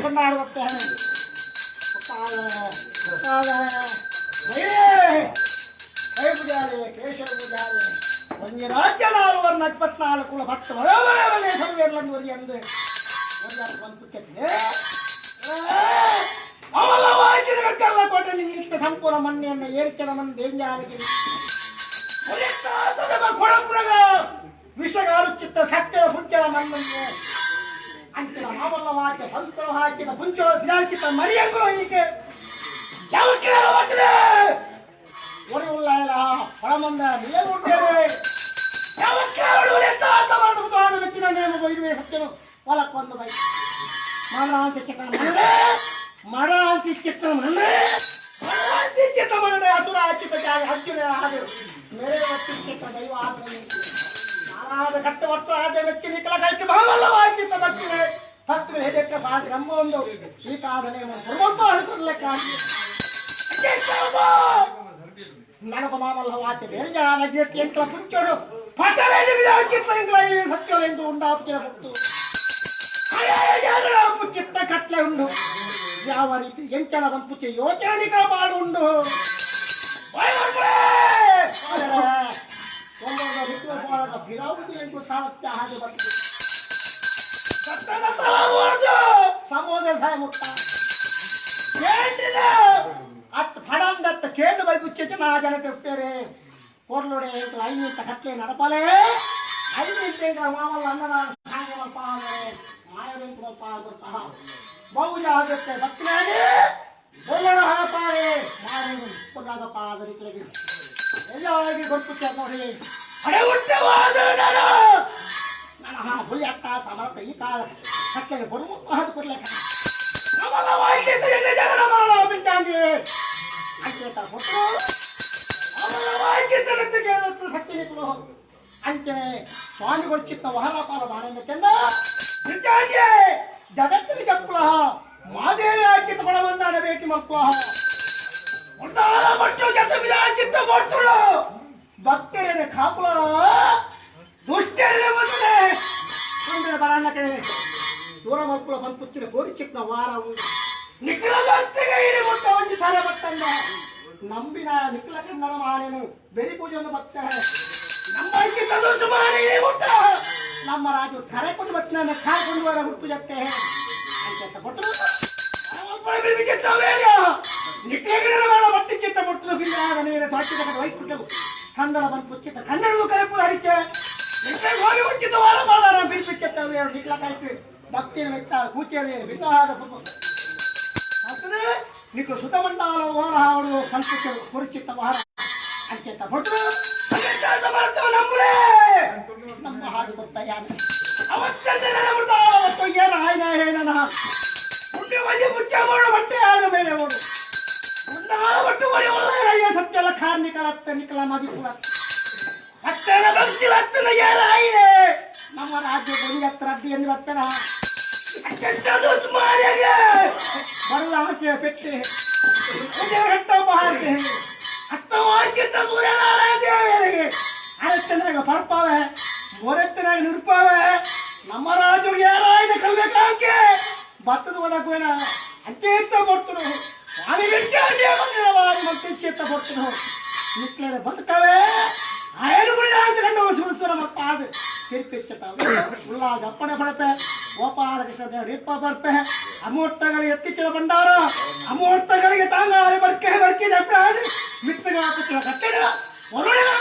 ಕೊಂಡಾಡುವತ್ತೆ ಕೇಶವ ಪೂಜಾರಿ ಒಂಜಿ ರಾಜ್ಯ ನಾಲ್ವರು 44 10 ಒಳ್ಳೆ ಎಂದು ಅವಲ್ಲ ವಾಚಿದ ಕಲ್ಲ ಕೊಟ್ಟ ನಿನ್ನಿತ್ತ ಸಂಪೂರ್ಣ ಮಣ್ಣೆಯನ್ನು ಏರ್ಚನ ಮಂದೇಂಜಾರಿಗೆ ಕೊಳಪುರಗ ವಿಷಗಾರುಚಿತ್ತ ಸತ್ಯದ ಪುಂಚದ ಮಣ್ಣನ್ನು ಅಂತಿನ ಮಾಮಲ್ಲ ವಾಕ್ಯ ಪವಿತ್ರ ಹಾಕಿದ ಪುಂಚ ಬಿದಾಚಿತ್ತ ಮರಿಯಂಗುಲ ಈಕೆ ಯಾವ ಕೇಳ ಒರಿ ಉಳ್ಳಾಯಲ ಹೊಳಮಂದ ನೀರು ಯಾವ ಕೇಳುವ ಮೆಚ್ಚಿನ ನೇಮ ಇರುವೆ ಸತ್ಯನು ಹೊಲಕ್ಕೊಂದು ಬೈ ಮರಾಂತಿ ಚಿಕ್ಕನ ಮನಡೆ ಮರಾಂತಿ ಚಿಕ್ಕನ ಮನಡೆ ಮರಾಂತಿ ಚಿತ್ತ ಮನಡೆ ಅಸುರ ಅಚ್ಯುತ ಜಾಗ ಅರ್ಜುನ ಆದರು ಮೇರೆ ಒತ್ತಿ ಚಿಕ್ಕ ದೈವ ಆದನು ನಾನಾದ ಕಟ್ಟ ಒಟ್ಟು ಆದ ಮೆಚ್ಚಿ ನಿಕ್ಕಲ ಕೈಗೆ ಬಹಳವಾಚಿತ್ತ ಭಕ್ತಿಗೆ ಭಕ್ತರು ಹೆದಕ್ಕೆ ಪಾದ ನಮ್ಮ ಒಂದು ಈ ಕಾದನೆ ಪುರ್ವಂತ ಅನುಕೂಲಕ್ಕೆ ನನಗ ಮಾಮಲ್ಲ ವಾಚ ಬೇರೆ ಗೇಟ್ ಎಂಟ್ಲ ಪುಂಚೋಡು ಪಟಲೇಜ ಚಿತ್ತ ಎಂಕ್ಲ ಸತ್ಯಲೆಂದು ಉಂಡಾಪುಚಿನ ಪುಟ್ಟು ಚಿತ್ತ ಕಟ್ಲೆ ಉಂಡು ಯಾವ ರೀತಿ ಎಂಚನ ಬಂಪುಚೆ ಯೋಚನೆ ಪಾಡು ಉಂಡು ಬಿರಾವುದು ಎಂಕು ಸಾಲತ್ಯ ಹಾಗೆ ಬರ್ತದೆ ಸಮೋದ ಮುಟ್ಟ ಅತ್ ಫಡಂದತ್ತ ಕೇಂದ್ರ ಬೈ ಬುಚ್ಚೆ ನಾ ಜನತೆ ಉಪ್ಪೇರೆ ಪೊರ್ಲುಡೆ ಐನಿಂತ ಕತ್ಲೆ ನಡಪಲೆ ಐನಿಂತ ಮಾಮಲ್ಲ ಅನ್ನದಾನ ಸಾಂಗೆ ಮಲ್ಪಾದರೆ ಮಾಯವೆಂತು ಮಲ್ಪಾಗುತ್ತಹ ಬಹುಜ ಆಗುತ್ತೆ ಭಕ್ತಿನಾಗಿ ಬೊಲ್ಲಣ ಹಾಪಾರೆ ಮಾಯವೆಂದು ಪುರ್ಲಾಗ ಪಾದರಿಕೆಗೆ ಎಲ್ಲಾಗಿ ಗೊತ್ತುತ್ತೆ ನೋಡಿ ಅಡೆ ಹುಟ್ಟವಾದ ನಾನು ಹಾ ಹುಲಿ ಅಟ್ಟ ಸಮರತ ಈ ಕಾಲ ಕತ್ಲೆಗೆ ಬರು ಮಹದು ಕೊಡ್ಲೆ ನಮಲ್ಲ ವಾಯ್ಚಿತ ಜನರ ಮರಣ ಬಿಂಚಾಂದಿ ಅಂಚೇತ ಕೊಟ್ಟರು ಸತ್ಯನಿಕುಲು ಅಂಚನೆ ಸ್ವಾಮಿಗಳು ಚಿತ್ತ ವಹರಪಾಲ ದಾನೆಂದ ಬಿಂಚಾಂದಿ ಜಗತ್ತಿಗೆ ಚಪ್ಪಲ ಮಾದೇವಿ ಚಿತ್ತ ಕೊಡ ಬಂದಾನ ಭೇಟಿ ಮಕ್ಕಳ ಮಟ್ಟು ಜತ ಬಿದ ಚಿತ್ತ ಕೊಡ್ತಳು ಭಕ್ತರೇನೆ ಕಾಪುಲ ದುಷ್ಟರೇ ಬಂದರೆ ತೊಂದರೆ ಬರಲ್ಲಕ್ಕೆ ದೂರ ಮಕ್ಕಳು ಬಂದು ಕೋರಿ ಚಿಕ್ಕ ವಾರ ನಿಖಿಲ ಭಕ್ತಿಗೆ ಇಲ್ಲಿ ಮುಟ್ಟ ಒಂದು ಸಾರ ಬತ್ತಂದ ನಂಬಿನ ನಿಖಿಲ ಕಣ್ಣನ ಮಾನೇನು ಬೆರಿ ಪೂಜೆ ಒಂದು ಭಕ್ತ ನಮ್ಮ ಚಿತ್ತದ ಸುಮಾರು ಮುಟ್ಟ ನಮ್ಮ ರಾಜು ಕರೆ ಕೊಂಡು ಬತ್ತಿನ ಕಾಯ್ಕೊಂಡು ಬರ ಹುಟ್ಟು ಜತ್ತೆ ಅಂತ ಕೊಟ್ಟರು ನಿಖಿಲ ಬಟ್ಟಿ ಚಿತ್ತ ಕೊಡ್ತಲು ನೀನು ತೊಟ್ಟಿದ ವೈಕುಟ್ಟವು ಸಂದಲ ಬಂದು ಪುಚ್ಚಿತ್ತ ಕನ್ನಡದು ಕರೆಪು ಹರಿಕೆ ನಿಖಿಲ ಹೋಗಿ ಉಚ್ಚಿತ ವಾರ ಬಾಳಾರ ಬಿರ್ಪಿಚ್ಚತ್ತವೆ ನಿಖಿಲ ಕಾಯ್ತು ಭಕ್ತಿಯ ಮೆಚ್ಚ ಕೂಚಿಯ ವಿವಾಹದ ಆಗ್ತದೆ ನಿಖಿಲ ಸುತಮಂಡಲ ಓನ ಹಾಡು ಸಂಸ್ಕೃತಿ ಕುರುಚಿತ್ತ ವಾರ ಅಂಚೆತ್ತ ಕೊಟ್ಟರು ನಂಬುಲೇ ನಮ್ಮ ಹಾಡು ಗೊತ್ತಯ್ಯಾನ ಅವತ್ತು ಏನ ಆಯ್ನ ಏನನ ಪುಣ್ಯವಜಿ ಮುಚ್ಚ ಮಾಡು ಬಟ್ಟೆ ಆದ ಮೇಲೆ ಓಡು ಒಟ್ಟು ಒಳ್ಳೆ ಒಳ್ಳೆ ಸತ್ಯಲ ಖಾರ್ ನಿಕಲತ್ತ ನಿಕಲ ಮದಿ ಕುಲ ಅತ್ತನ ಭಕ್ತಿ ಲತ್ತನ ಏನ ಆಯ್ನೆ ನಮ್ಮ ರಾಜ್ಯ ಗುರಿ ಹತ್ರ ಅಡ್ಡಿಯನ್ನು ಬರ್ತೇನ ಬರಲ ಆಚೆ ಪೆಟ್ಟೆ ಕಟ್ಟ ಬಹಾರ್ಗೆ ಅತ್ತ ವಾಚಿತ ಸೂರ್ಯನಾರಾಯಣ ದೇವರಿಗೆ ಅರತ್ತನಾಗ ಪರ್ಪಾವೆ ಮೊರೆತ್ತನಾಗ ನಿರ್ಪಾವೆ ನಮ್ಮ ರಾಜು ಯಾರಾಯಣ ಕಲ್ಬೇಕಾಕೆ ಭತ್ತದ ಒಳಗೋನ ಅಂಚೇತ ಬರ್ತನು ಸ್ವಾಮಿ ಚಿತ್ತ ಬರ್ತನು ನಿಕ್ಲೇನೆ ಬದುಕವೆ ಆಯಲು ಗುಳಿ ಅಂತ ಕಂಡು ಸುಳಿಸು ನಮ್ಮ ಪಾದ ತಿರ್ಪಿಚ್ಚತಾವೆ ಉಳ್ಳಾದ ಅಪ್ಪಣೆ ಪಡಪೆ ಗೋಪಾಲಕೃಷ್ಣ ದೇವ ನಿಪ್ಪ ಬರ್ಪೆ ಅಮೂರ್ತಗಳಿಗೆ ಎತ್ತಿಚ್ಚದ ಭಂಡಾರ ಅಮೂರ್ತಗಳಿಗೆ ತಾಂಗಾರೆ ಬರ್ಕೆ ಬರ್ಕೆ ಜಪ್ರಾದ ಮಿತ್ತಗಳ ಕಟ್ಟಡ ಹೊರಗಡೆ